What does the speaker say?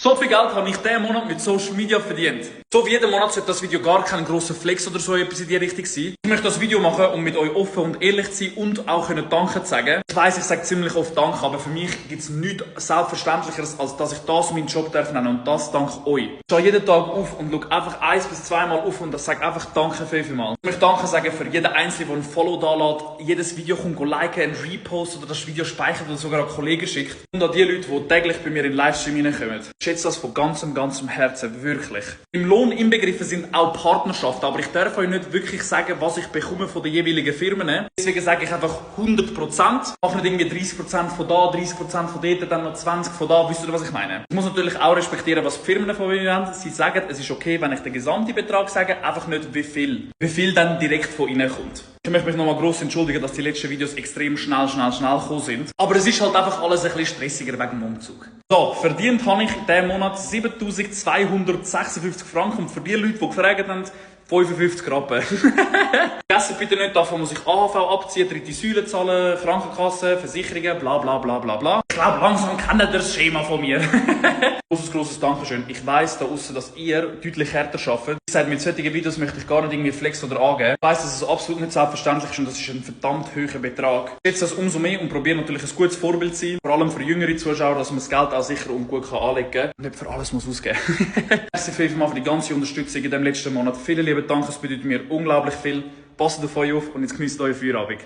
So viel Geld habe ich diesen Monat mit Social Media verdient. So wie jeden Monat sollte das Video gar kein grosser Flex oder so etwas in die Richtung sein. Ich möchte das Video machen, um mit euch offen und ehrlich zu sein und auch Danke zu sagen. Ich weiss, ich sage ziemlich oft Danke, aber für mich gibt es nichts Selbstverständlicheres, als dass ich das meinen Job nennen darf und das dank euch. Ich stehe jeden Tag auf und schaue einfach 1 bis 2 Mal auf und sage einfach Danke vielmal. Ich möchte Danke sagen für jeden Einzelnen, der ein Follow da lässt, jedes Video kommt liken, ein Repost oder das Video speichert oder sogar an Kollegen schickt. Und an die Leute, die täglich bei mir in den Livestream reinkommen. Ich schätze das von ganzem Herzen, wirklich. Im Lohn inbegriffen sind auch Partnerschaften, aber ich darf euch nicht wirklich sagen, was ich bekomme von den jeweiligen Firmen. Deswegen sage ich einfach 100%. Mach nicht irgendwie 30% von da, 30% von dort, dann noch 20% von da. Wisst ihr, was ich meine? Ich muss natürlich auch respektieren, was die Firmen von mir haben. Sie sagen, es ist okay, wenn ich den gesamten Betrag sage, einfach nicht wie viel. Wie viel dann direkt von ihnen kommt. Ich möchte mich nochmal gross entschuldigen, dass die letzten Videos extrem schnell gekommen sind. Aber es ist halt einfach alles ein bisschen stressiger wegen dem Umzug. So, verdient habe ich in diesem Monat 7.256 Franken. Und für die Leute, die gefragt haben, 55 Rappen. Vergessen bitte nicht, davon muss ich AHV abziehen, dritte Säule zahlen, Krankenkasse, Versicherungen, bla bla bla bla bla. Ich glaube, langsam kennt ihr das Schema von mir. Grosses Dankeschön. Ich weiss da aussen, dass ihr deutlich härter arbeitet. Ich sage, mit solchen Videos möchte ich gar nicht irgendwie flexen oder angeben. Ich weiss, dass es absolut nicht selbstverständlich ist und das ist ein verdammt hoher Betrag. Ich setze das umso mehr und probiere natürlich ein gutes Vorbild zu sein. Vor allem für jüngere Zuschauer, dass man das Geld auch sicher und gut anlegen kann. Und nicht für alles muss ausgeben. Merci vielmals für die ganze Unterstützung in dem letzten Monat. Vielen lieben Dank, es bedeutet mir unglaublich viel. Passt auf euch auf und jetzt genießt euren Feierabend.